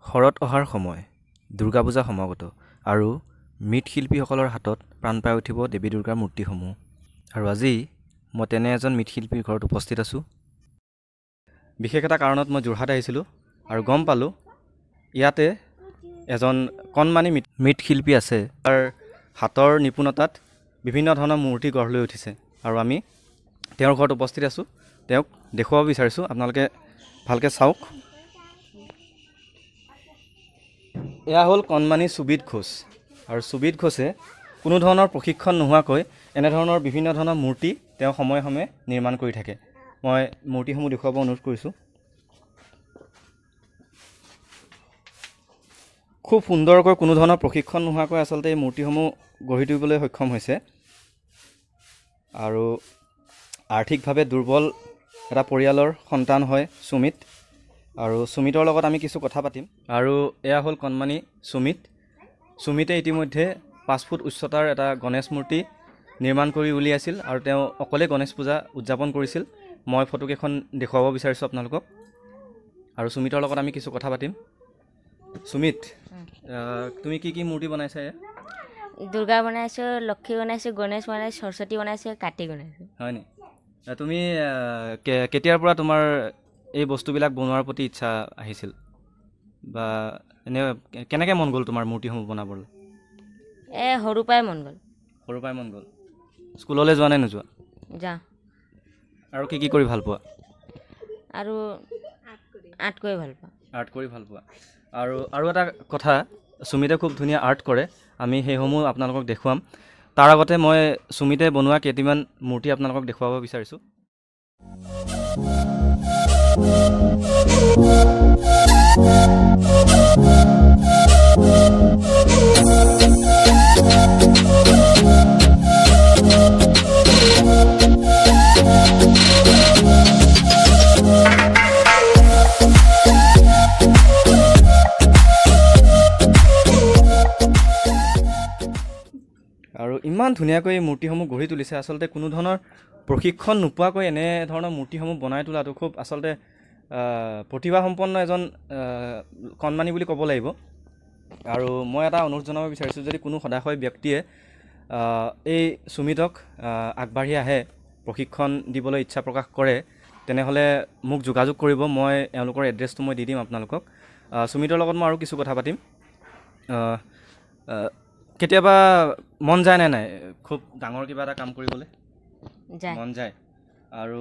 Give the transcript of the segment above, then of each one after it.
শৰৎ অহাৰ সময়, দুৰ্গা পূজা সমাগত আৰু মৃৎশিল্পীসকলৰ হাতত প্ৰাণ পাই উঠিব দেৱী দুৰ্গাৰ মূৰ্তিসমূহ। আৰু আজি মই তেনে এজন মৃৎশিল্পীৰ ঘৰত উপস্থিত আছোঁ। বিশেষ এটা কাৰণত মই যোৰহাট আহিছিলোঁ আৰু গম পালোঁ ইয়াতে এজন কণমানি মৃৎশিল্পী আছে। তাৰ হাতৰ নিপুণতাত বিভিন্ন ধৰণৰ মূৰ্তি গঢ় লৈ উঠিছে আৰু আমি তেওঁৰ ঘৰত উপস্থিত আছোঁ। তেওঁক দেখুৱাব বিচাৰিছোঁ, আপোনালোকে ভালকৈ চাওক। এয়া হ'ল কণমানি সুবিত ঘোষ আৰু সুবিত ঘোষে কোনো ধৰণৰ প্ৰশিক্ষণ নোহোৱাকৈ এনেধৰণৰ বিভিন্ন ধৰণৰ মূৰ্তি তেওঁ সময়ে সময়ে নিৰ্মাণ কৰি থাকে। মই মূৰ্তিসমূহ দেখুৱাব অনুৰোধ কৰিছোঁ। খুব সুন্দৰকৈ কোনো ধৰণৰ প্ৰশিক্ষণ নোহোৱাকৈ আচলতে এই মূৰ্তিসমূহ গঢ়ি তুলিবলৈ সক্ষম হৈছে। আৰু আৰ্থিকভাৱে দুৰ্বল এটা পৰিয়ালৰ সন্তান হয় সুমিত। আৰু সুমিতৰ লগত আমি কিছু কথা পাতিম। আৰু এয়া হ'ল কণমানি সুমিত। সুমিতে ইতিমধ্যে 5 ফুট উচ্চতাৰ এটা গণেশ মূৰ্তি নিৰ্মাণ কৰি উলিয়াইছিল আৰু তেওঁ অকলে গণেশ পূজা উদযাপন কৰিছিল। মই ফটোকেইখন দেখুৱাব বিচাৰিছোঁ আপোনালোকক। আৰু সুমিতৰ লগত আমি কিছু কথা পাতিম। সুমিত, তুমি কি কি মূৰ্তি বনাইছা? দুৰ্গা বনাইছোঁ, লক্ষী বনাইছোঁ, গণেশ বনাইছোঁ, সৰস্বতী বনাইছোঁ, কাৰ্তিক বনাইছোঁ। হয় নি? তুমি কেতিয়াৰ পৰা তোমাৰ এই বস্তুবিলাক বনোৱাৰ প্ৰতি ইচ্ছা আহিছিল বা এনে কেনেকৈ মন গ'ল তোমাৰ মূৰ্তিসমূহ বনাবলৈ? এই সৰুৰ পৰাই মন গ'ল। সৰুৰ পৰাই মন গ'ল। স্কুললৈ যোৱা নে নোযোৱা? যাওঁ। আৰু কি কি কৰি ভাল পোৱা? আৰু আৰ্ট কৰি ভাল পাওঁ। আৰ্ট কৰি ভাল পোৱা। আৰু আৰু এটা কথা, সুমিতে খুব ধুনীয়া আৰ্ট কৰে, আমি সেইসমূহ আপোনালোকক দেখুৱাম। তাৰ আগতে মই সুমিতে বনোৱা কেইটিমান মূৰ্তি আপোনালোকক দেখুৱাব বিচাৰিছোঁ। আৰু ইমান ধুনীয়াকৈ এই মূৰ্তিসমূহ গঢ়ি তুলিছে। আচলতে কোনো ধৰণৰ প্ৰশিক্ষণ নোপোৱাকৈ এনেধৰণৰ মূৰ্তিসমূহ বনাই তোলাটো খুব আচলতে প্ৰতিভাসম্পন্ন এজন কণমানি বুলি ক'ব লাগিব। আৰু মই এটা অনুৰোধ জনাব বিচাৰিছোঁ, যদি কোনো সদাশয় ব্যক্তিয়ে এই সুমিতক আগবাঢ়ি আহে, প্ৰশিক্ষণ দিবলৈ ইচ্ছা প্ৰকাশ কৰে, তেনেহ'লে মোক যোগাযোগ কৰিব। মই এওঁলোকৰ এড্ৰেছটো মই দি দিম আপোনালোকক। সুমিতৰ লগত মই আৰু কিছু কথা পাতিম। কেতিয়াবা মন যায় নে নাই খুব ডাঙৰ কিবা এটা কাম কৰিবলৈ? যায়। মন যায়। আৰু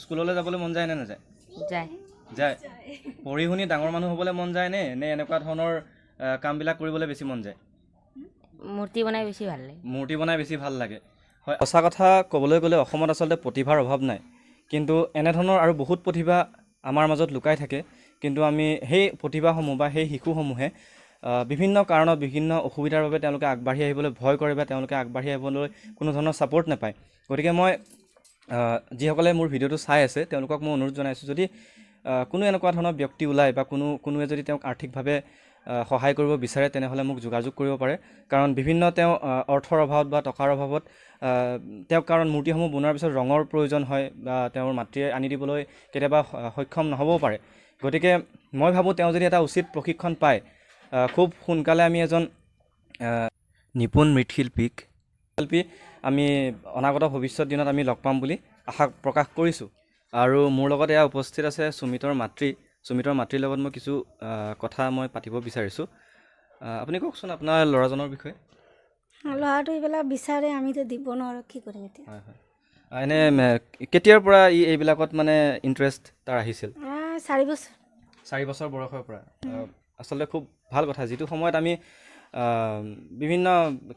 স্কুললৈ যাবলৈ মন যায় নে নাযায়? যায়। যায়। পঢ়ি শুনি ডাঙৰ মানুহ হ'বলৈ মন যায় নে নে এনেকুৱা ধৰণৰ কামবিলাক কৰিবলৈ বেছি মন যায়? মূৰ্তি বনাই বেছি ভাল লাগে। মূৰ্তি বনাই বেছি ভাল লাগে। হয়, সঁচা কথা ক'বলৈ গ'লে অসমত আচলতে প্ৰতিভাৰ অভাৱ নাই, কিন্তু এনেধৰণৰ আৰু বহুত প্ৰতিভা আমাৰ মাজত লুকাই থাকে। কিন্তু আমি সেই প্ৰতিভাসমূহ বা সেই শিশুসমূহে বিভিন্ন কাৰণত বিভিন্ন অসুবিধাৰ বাবে তেওঁলোকে আগবাঢ়ি আহিবলৈ ভয় কৰে বা তেওঁলোকে আগবাঢ়ি আহিবলৈ কোনো ধৰণৰ ছাপৰ্ট নাপায়। গতিকে মই যিসকলে মোৰ ভিডিঅ'টো চাই আছে তেওঁলোকক মই অনুৰোধ জনাইছোঁ, যদি কোনো এনেকুৱা ধৰণৰ ব্যক্তি ওলায় বা কোনোৱে যদি তেওঁক আৰ্থিকভাৱে সহায় কৰিব বিচাৰে, তেনেহ'লে মোক যোগাযোগ কৰিব পাৰে। কাৰণ বিভিন্ন তেওঁ অৰ্থৰ অভাৱত বা টকাৰ অভাৱত তেওঁক, কাৰণ মূৰ্তিসমূহ বনোৱাৰ পিছত ৰঙৰ প্ৰয়োজন হয় বা তেওঁৰ মাতৃয়ে আনি দিবলৈ কেতিয়াবা সক্ষম নহ'বও পাৰে। গতিকে মই ভাবোঁ তেওঁ যদি এটা উচিত প্ৰশিক্ষণ পায়, খুব সোনকালে আমি এজন নিপুণ মৃৎশিল্পীক আমি অনাগত ভৱিষ্যত দিনত আমি লগ পাম বুলি আশা প্ৰকাশ কৰিছোঁ। আৰু মোৰ লগত এয়া উপস্থিত আছে সুমিতৰ মাতৃ। সুমিতৰ মাতৃৰ লগত মই কিছু কথা মই পাতিব বিচাৰিছোঁ। আপুনি কওকচোন আপোনাৰ ল'ৰাজনৰ বিষয়ে। ল'ৰাটো এইবিলাক বিচাৰে, আমিতো দিব নোৱাৰোঁ, কি কৰিম এতিয়া। হয় হয়। এনে কেতিয়াৰ পৰা ই এইবিলাকত মানে ইণ্টাৰেষ্ট তাৰ আহিছিল? 4 বছৰ। 4 বছৰ বয়সৰ পৰা। আচলতে খুব ভাল কথা। যিটো সময়ত আমি বিভিন্ন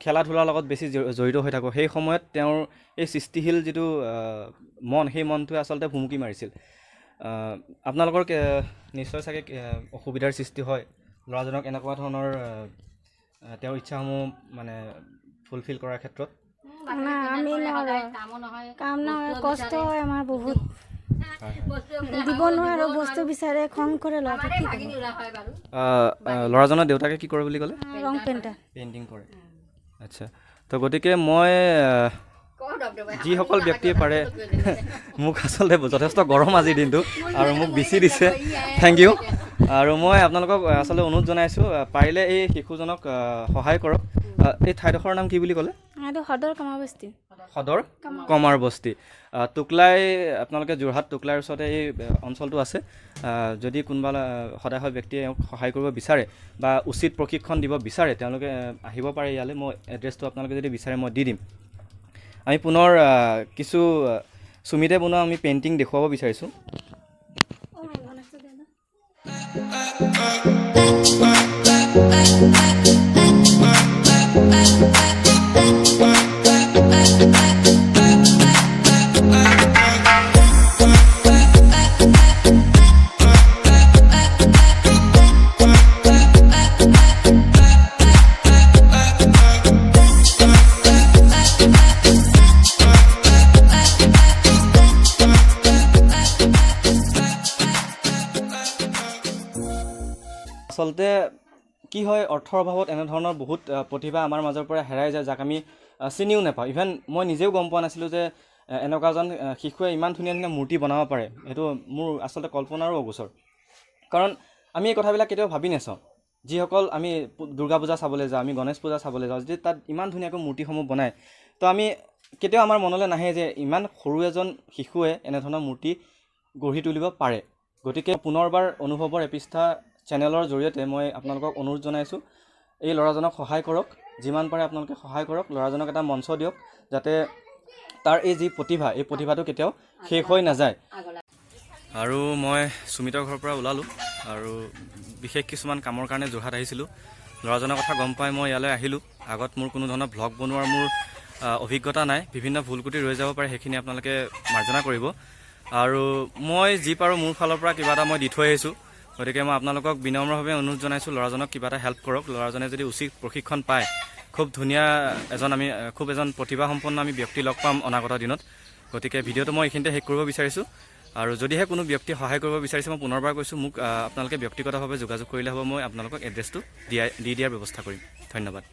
খেলা ধূলাৰ লগত বেছি জড়িত হৈ থাকোঁ, সেই সময়ত তেওঁৰ এই সৃষ্টিশীল যিটো মন, সেই মনটোৱে আচলতে ভুমুকি মাৰিছিল। আপোনালোকৰ নিশ্চয় চাগে অসুবিধাৰ সৃষ্টি হয় ল'ৰাজনক এনেকুৱা ধৰণৰ তেওঁৰ ইচ্ছাসমূহ মানে ফুলফিল কৰাৰ ক্ষেত্ৰত? না, আমি নোৱাৰোঁ, কাম নহয়, কষ্ট হয় আমাৰ বহুত, দিব নোৱাৰোঁ। বস্তু বিচাৰে, খং কৰে ল'ৰাটো, কি কৰিব। ল'ৰাজনৰ দেউতাকে কি কৰে বুলি ক'লে? ৰং পেইণ্টাৰ। পেইণ্টিং কৰে। আচ্ছা, তো গতিকে মই যিসকল ব্যক্তিয়ে পাৰে, মোক আচলতে যথেষ্ট গৰম আজিৰ দিনটো আৰু মোক বিচি দিছে, thank U. আৰু মই আপোনালোকক আচলতে অনুৰোধ জনাইছোঁ, পাৰিলে এই শিশুজনক সহায় কৰক। এই ঠাইডোখৰৰ নাম কি বুলি ক'লে? এইটো সদৰ কমাবস্তি। সদৰ কমাৰ বস্তি, টোকলাই। আপোনালোকে যোৰহাট টোকলাইৰ ওচৰতে এই অঞ্চলটো আছে। যদি কোনোবা সদাশয় ব্যক্তিয়ে এওঁক সহায় কৰিব বিচাৰে বা উচিত প্ৰশিক্ষণ দিব বিচাৰে, তেওঁলোকে আহিব পাৰে ইয়ালৈ। মই এড্ৰেছটো আপোনালোকে যদি বিচাৰে মই দি দিম। আমি পুনৰ কিছু সুমিতে বনোৱা আমি পেইণ্টিং দেখুৱাব বিচাৰিছোঁ। আচলতে কি হয়, অৰ্থৰ অভাৱত এনেধৰণৰ বহুত প্ৰতিভা আমাৰ মাজৰ পৰা হেৰাই যায়, যাক আমি চিনিও নাপাওঁ। ইভেন মই নিজেও গম পোৱা নাছিলোঁ যে এনেকুৱা এজন শিশুৱে ইমান ধুনীয়া ধুনীয়া মূৰ্তি বনাব পাৰে। সেইটো মোৰ আচলতে কল্পনাৰো অগোচৰ, কাৰণ আমি এই কথাবিলাক কেতিয়াও ভাবি নাচাওঁ। যিসকল আমি দুৰ্গা পূজা চাবলৈ যাওঁ, আমি গণেশ পূজা চাবলৈ যাওঁ, যদি তাত ইমান ধুনীয়াকৈ মূৰ্তিসমূহ বনায়, তো আমি কেতিয়াও আমাৰ মনলৈ নাহে যে ইমান সৰু এজন শিশুৱে এনেধৰণৰ মূৰ্তি গঢ়ি তুলিব পাৰে। গতিকে পুনৰবাৰ অনুভৱৰ এপৃষ্ঠা চেনেলৰ জৰিয়তে মই আপোনালোকক অনুৰোধ জনাইছোঁ, এই ল'ৰাজনক সহায় কৰক। যিমান পাৰে আপোনালোকে সহায় কৰক। ল'ৰাজনক এটা মঞ্চ দিয়ক, যাতে তাৰ এই যি প্ৰতিভা, এই প্ৰতিভাটো কেতিয়াও শেষ হৈ নাযায়। আৰু মই সুমিতৰ ঘৰৰ পৰা ওলালোঁ আৰু বিশেষ কিছুমান কামৰ কাৰণে যোৰহাট আহিছিলোঁ। ল'ৰাজনৰ কথা গম পাই মই ইয়ালৈ আহিলোঁ। আগত মোৰ কোনো ধৰণৰ ভ্লগ বনোৱাৰ মোৰ অভিজ্ঞতা নাই, বিভিন্ন ভুল ক্ৰুটি ৰৈ যাব পাৰে, সেইখিনি আপোনালোকে মাৰ্জনা কৰিব। আৰু মই যি পাৰোঁ মোৰ ফালৰ পৰা কিবা এটা মই দি থৈ আহিছোঁ। গতিকে মই আপোনালোকক বিনম্ৰভাৱে অনুৰোধ জনাইছোঁ, ল'ৰাজনক কিবা এটা হেল্প কৰক। ল'ৰাজনে যদি উচিত প্ৰশিক্ষণ পায়, খুব ধুনীয়া এজন আমি খুব এজন প্ৰতিভাসম্পন্ন আমি ব্যক্তি লগ পাম অনাগত দিনত। গতিকে ভিডিঅ'টো মই এইখিনিতে শেষ কৰিব বিচাৰিছোঁ। আৰু যদিহে কোনো ব্যক্তি সহায় কৰিব বিচাৰিছে, মই পুনৰবাৰ কৈছোঁ, মোক আপোনালোকে ব্যক্তিগতভাৱে যোগাযোগ কৰিলে হ'ব। মই আপোনালোকক এড্ৰেছটো দি দিয়াৰ ব্যৱস্থা কৰিম। ধন্যবাদ।